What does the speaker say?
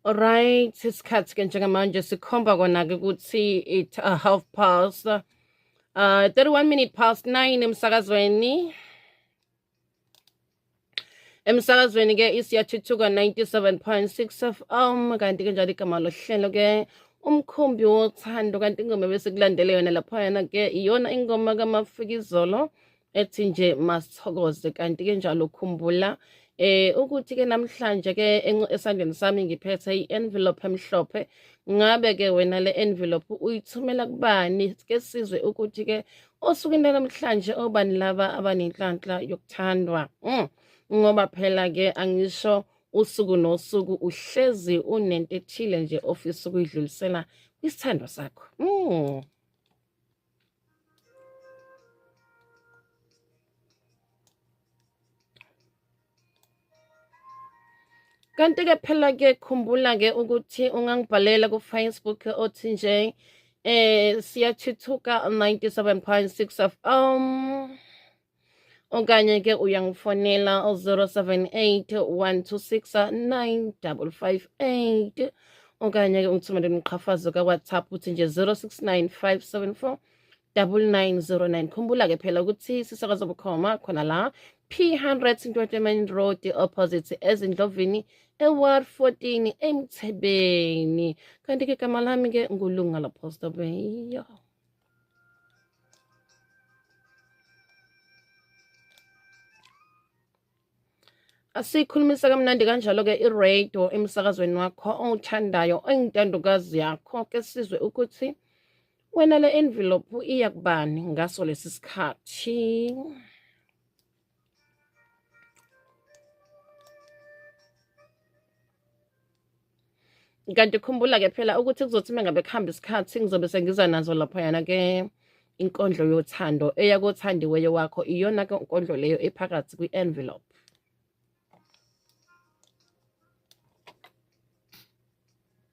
Alright, isikhathi ke njengamanje sikhomba kona ke ukuthi it half past 31 minute past 9 emsakazweni. Emsakazweni ke isiyathuthuka 97.6 FM, kanti ke njalo igama lohlelo ke umkhumbi wothando, kanti ingoma bese kulandele yona laphayana ke iyona ingoma kaMafikizolo ethi nje masithokoze. Kanti ke njalo khumbula ukuthi ke namhlanje ke esandleni sami ngiphethe i-envelope emhlophe. Ngabe ke wena le envelope uyithumela kubani? Ke sizwe ukuthi ke osukwini namhlanje obani laba abanenhlanhla yokuthandwa. Ngoba phela ke angisho usuku nosuku uhlezi unento ethile nje ofisa ukuyidlulisela kwisithandwa sakho. Kanti ke phela ke khumbula ke ukuthi ungangibhalela ku Facebook othi nje siyathuthuka 97.6 FM, okanye ke uyangifonela 078 126 9558, okanye ke ungithumele umqhafazo ka WhatsApp uthi nje 069 574 9909. Khumbula ke phela ukuthi sisakaza bukhoma khona la P100 Ntwetwe Main Road opposite ezindlovini eWard 14 eMthebeni. Kanti ke igama lami ke nguLunga la Post Bay. Asikhulumisa kamnandi kanjalo ke iradio emsakazweni wakho owuthandayo oyintandokazi yakho, ke sizwe ukuthi wena le envelope iya kubani ngaso lesi sikhathi. Kanti khumbula ke phela ukuthi kuzothi uma ngabe kuhamba isikhathi ngizobe sengiza nazo laphayana ke inkondlo yothando eya kothandiweyo wakho, iyona ke inkondlo leyo ephakathi kwi-envelope.